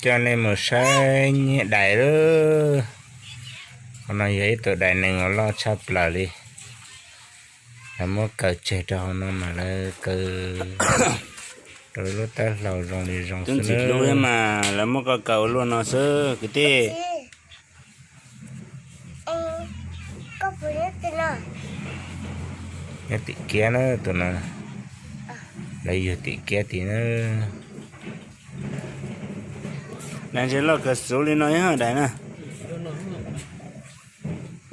Coj nej mus saib nyiaj dais lawm. Qhov no yog ib tug dais nees uas loj tshaj plaws li. Lawv muab kaw tseg rau hauv no mas lawv kaw rau lub taub hlau zoo li zoo xwb na. Mas lawv muab kaw kaw ua luaj no xwb kwv tij. Nyob tim kiab na tus no, lawv yug tim kiab tid na. Dais ntshe loj kawg xwb li no dais na.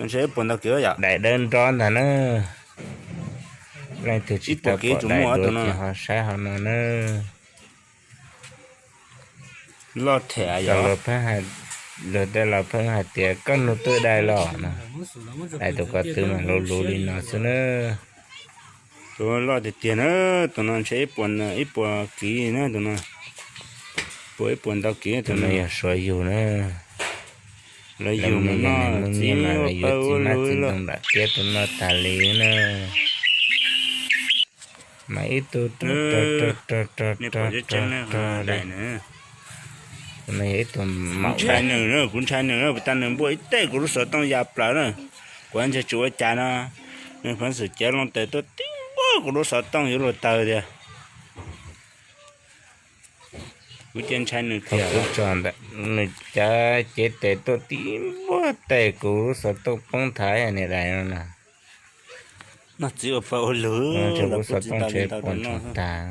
Ntshe ib puas ntau kiv yom. Dais dawb nrob ntag na. Leej twg tsis tau pom dais dua ces ho saib hauv no na. Loj thiab yom. Luag tej laus pheej hais tias koj nug twj dais los no. Dais tus ko tw mas luv luv li no xwb na. Tus loj tiag tiag na, tus no ntshe ib puas, ib puas kiv na tus no. Puas ib puas ntau kiv tus no yog suav yug na. Lawv yug mus noj txiv mas lawv yuav txiv mab txiv ntoo nram tiab tus no tas li na. Mas ib tug rog rog rog rog rog rog li. Tus no yog ib tug maum dais. Kuv ntshai nws, kuv ntshai nws, puas tas nws npuaj ib teg kuv lub xov tooj ya plaws na. Kuv ntshai tsis ua cas no, nws pheej xwm cev loo tes tuaj tib npuaj kuv lub xov tooj yuav luag tawg tiag. Kuv cia ntshai nws kiag. Nws cav cev tes tuaj tib npuaj tes kuv lub xov tooj poob nthav niam dais no na. Noj txiv ua pawg ua lug, kuv xov tooj tsev puas ntsoog tag.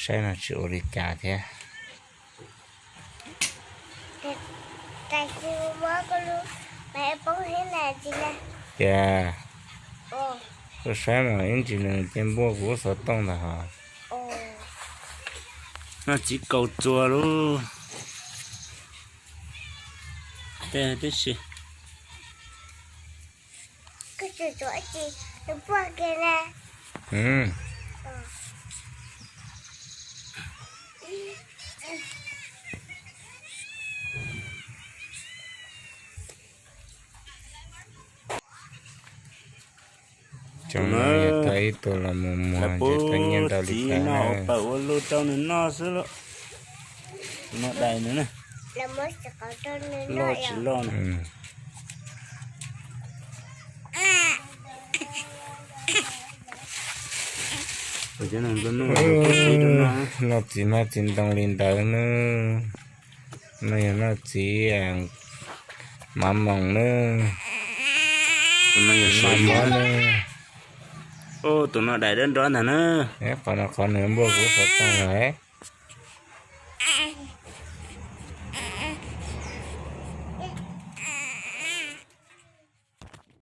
Saib no tsis ua li cas thiab. Tias, koj saib mas ib ntsis nws cia npuaj kuv lub xov tooj ntag hos. Noj txiv kaus txuas lub. Tib si. Tau ib tug los mus muag ces tau nyiaj ntau li cas na. Pawg ua lug rau nws noj xwb los. Tus no dais nws na. Loj tsis loj na. Noj txiv mab txiv ntoo li ntawd na. No yog noj txiv mav moos na. Tus no yog suav yug na. Tus no dais dawb nrov ntag na. Qhov no qhov nws npuaj kuv xov tooj lawm.